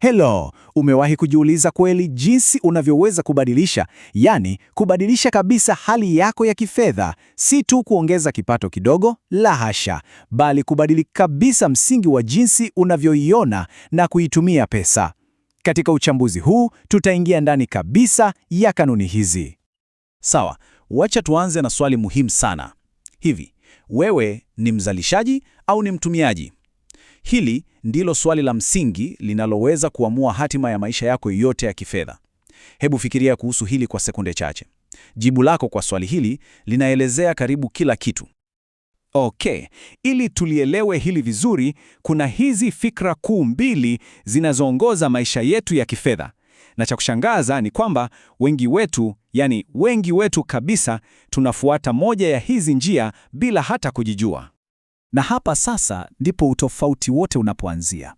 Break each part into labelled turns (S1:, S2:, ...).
S1: Hello, umewahi kujiuliza kweli jinsi unavyoweza kubadilisha, yani kubadilisha kabisa hali yako ya kifedha, si tu kuongeza kipato kidogo, la hasha, bali kubadili kabisa msingi wa jinsi unavyoiona na kuitumia pesa. Katika uchambuzi huu tutaingia ndani kabisa ya kanuni hizi.
S2: Sawa, wacha tuanze na swali muhimu sana. Hivi, wewe ni mzalishaji au ni mtumiaji? Hili ndilo swali la msingi linaloweza kuamua hatima ya maisha yako yote ya kifedha. Hebu fikiria kuhusu hili kwa sekunde chache. Jibu lako kwa swali hili linaelezea karibu kila kitu.
S1: Okay, ili tulielewe hili vizuri, kuna hizi fikra kuu mbili zinazoongoza maisha yetu ya kifedha. Na cha kushangaza ni kwamba wengi wetu, yani wengi wetu kabisa, tunafuata moja ya hizi njia bila hata kujijua. Na hapa sasa ndipo utofauti wote unapoanzia.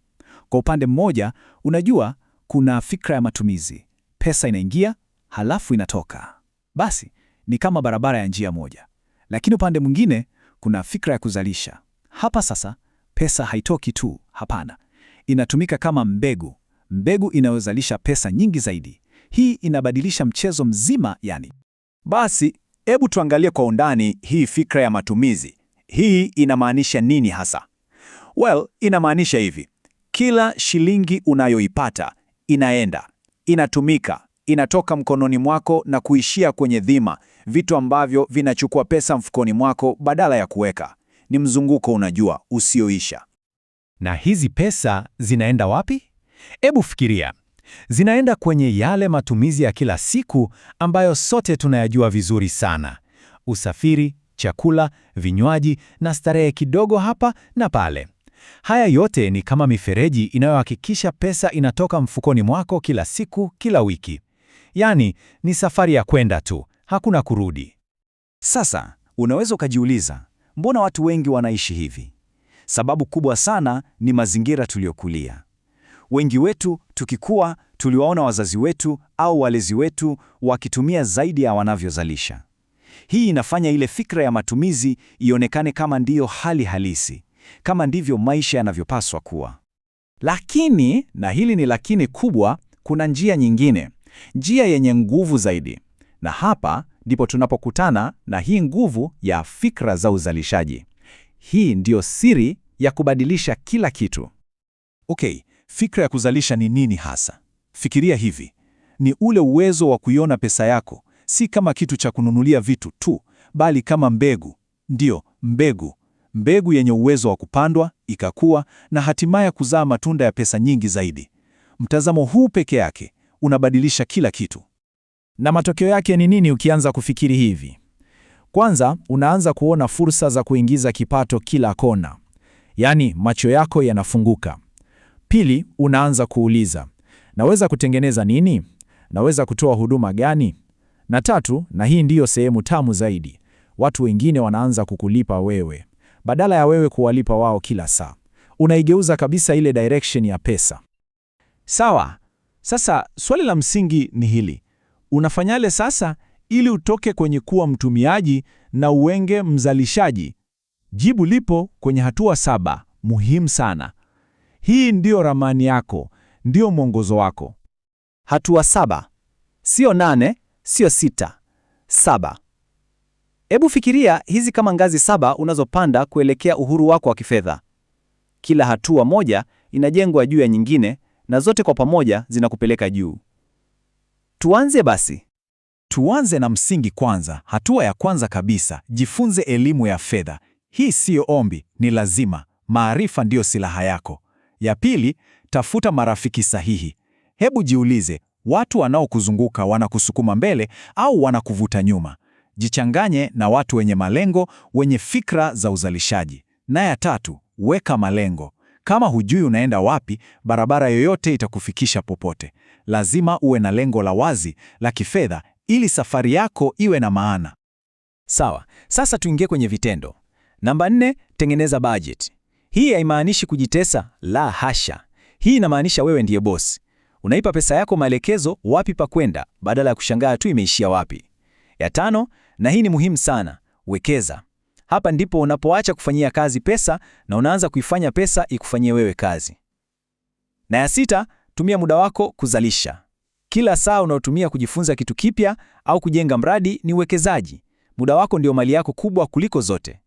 S1: Kwa upande mmoja, unajua, kuna fikra ya matumizi. Pesa inaingia, halafu inatoka. Basi, ni kama barabara ya njia moja. Lakini upande mwingine, kuna fikra ya kuzalisha. Hapa sasa, pesa haitoki tu, hapana. Inatumika kama mbegu, mbegu inayozalisha pesa nyingi zaidi. Hii inabadilisha mchezo mzima yani.
S2: Basi, hebu tuangalie kwa undani hii fikra ya matumizi. Hii inamaanisha nini hasa? Well, inamaanisha hivi: kila shilingi unayoipata inaenda, inatumika, inatoka mkononi mwako na kuishia kwenye dhima, vitu ambavyo vinachukua pesa mfukoni mwako badala ya kuweka. Ni mzunguko, unajua, usioisha.
S3: Na hizi pesa zinaenda wapi? Ebu fikiria. Zinaenda kwenye yale matumizi ya kila siku ambayo sote tunayajua vizuri sana: usafiri, chakula, vinywaji na starehe kidogo hapa na pale. Haya yote ni kama mifereji inayohakikisha pesa inatoka mfukoni mwako kila siku, kila wiki. Yaani, ni safari ya kwenda tu, hakuna kurudi.
S2: Sasa unaweza ukajiuliza, mbona watu wengi wanaishi hivi? Sababu kubwa sana ni mazingira tuliyokulia. Wengi wetu tukikua, tuliwaona wazazi wetu au walezi wetu wakitumia zaidi ya wanavyozalisha. Hii inafanya ile fikra ya matumizi ionekane kama ndiyo hali halisi, kama ndivyo maisha yanavyopaswa kuwa.
S1: Lakini, na hili ni lakini kubwa, kuna njia nyingine, njia yenye nguvu zaidi. Na hapa ndipo tunapokutana na hii nguvu ya fikra za uzalishaji. Hii ndiyo siri ya kubadilisha kila kitu.
S2: Okay, fikra ya kuzalisha ni nini hasa? Fikiria hivi: ni ule uwezo wa kuiona pesa yako si kama kitu cha kununulia vitu tu, bali kama mbegu. Ndiyo, mbegu, mbegu yenye uwezo wa kupandwa, ikakua na hatimaye kuzaa matunda ya pesa nyingi zaidi. Mtazamo huu peke yake unabadilisha kila kitu.
S1: Na matokeo yake ni nini ukianza kufikiri hivi? Kwanza, unaanza kuona fursa za kuingiza kipato kila kona. Yaani, macho yako yanafunguka. Pili, unaanza kuuliza, naweza kutengeneza nini? Naweza kutoa huduma gani? Na tatu, na hii ndiyo sehemu tamu zaidi, watu wengine wanaanza kukulipa wewe badala ya wewe kuwalipa wao kila saa. Unaigeuza kabisa ile direction ya pesa.
S2: Sawa. Sasa swali la msingi ni hili: unafanyaje sasa ili utoke kwenye kuwa mtumiaji na uwenge mzalishaji? Jibu lipo kwenye hatua 7 muhimu sana. Hii ndiyo ramani yako, ndiyo mwongozo wako.
S1: Hatua 7, sio 8, sio 6, 7. Hebu fikiria hizi kama ngazi 7 unazopanda kuelekea uhuru wako wa kifedha. Kila hatua moja inajengwa juu ya nyingine na zote kwa pamoja zinakupeleka juu. Tuanze basi.
S2: Tuanze na msingi kwanza. Hatua ya kwanza kabisa, jifunze elimu ya fedha. Hii siyo ombi, ni lazima. Maarifa ndiyo silaha yako. Ya pili, tafuta marafiki sahihi. Hebu jiulize, watu wanaokuzunguka wanakusukuma mbele au wanakuvuta nyuma? Jichanganye na watu wenye malengo, wenye fikra za uzalishaji. Na ya tatu, weka malengo. Kama hujui unaenda wapi, barabara yoyote itakufikisha popote. Lazima uwe na lengo la wazi la kifedha ili safari yako iwe na maana.
S1: Sawa, sasa tuingie kwenye vitendo. Namba 4, tengeneza budget. Hii haimaanishi kujitesa, la hasha. Hii inamaanisha wewe ndiye boss. Unaipa pesa yako maelekezo wapi pa kwenda, badala ya kushangaa tu imeishia wapi. Ya tano, na hii ni muhimu sana, wekeza. Hapa ndipo unapoacha kufanyia kazi pesa na unaanza kuifanya pesa ikufanyie wewe kazi. Na ya sita, Tumia muda wako kuzalisha. Kila saa unaotumia kujifunza kitu kipya au kujenga mradi ni uwekezaji. Muda wako ndio mali yako kubwa kuliko zote.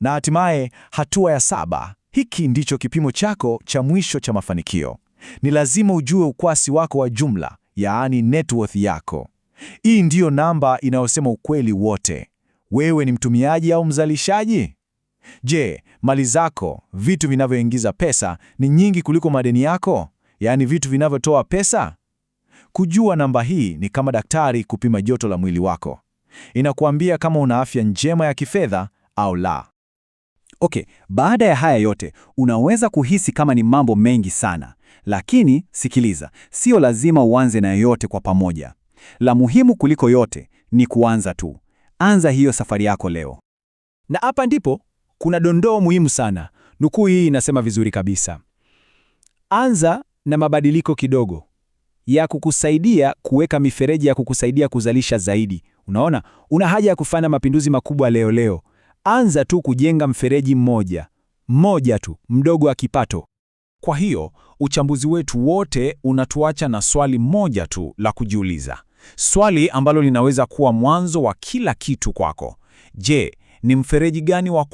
S2: Na hatimaye hatua ya 7, hiki ndicho kipimo chako cha mwisho cha mafanikio. Ni lazima ujue ukwasi wako wa jumla, yaani net worth yako. Hii ndiyo namba inayosema ukweli wote. Wewe ni mtumiaji au mzalishaji? Je, mali zako, vitu vinavyoingiza pesa, ni nyingi kuliko madeni yako, yaani vitu vinavyotoa pesa? Kujua namba hii ni kama daktari kupima joto la mwili wako. Inakuambia kama una afya njema ya kifedha au la.
S1: Okay, baada ya haya yote unaweza kuhisi kama ni mambo mengi sana, lakini sikiliza, sio lazima uanze na yote kwa pamoja. La muhimu kuliko yote ni kuanza tu. Anza hiyo safari yako leo. Na hapa ndipo kuna dondoo muhimu sana. Nukuu hii inasema vizuri kabisa: anza na mabadiliko kidogo ya kukusaidia kuweka mifereji ya kukusaidia kuzalisha zaidi. Unaona, una haja ya kufanya mapinduzi makubwa leo leo. Anza tu kujenga mfereji mmoja mmoja tu mdogo wa kipato.
S3: Kwa hiyo uchambuzi wetu wote unatuacha na swali moja tu la kujiuliza, swali ambalo linaweza kuwa mwanzo wa kila kitu kwako. Je, ni mfereji gani wa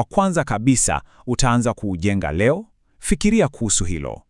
S3: kwanza kabisa utaanza kuujenga leo? Fikiria kuhusu hilo.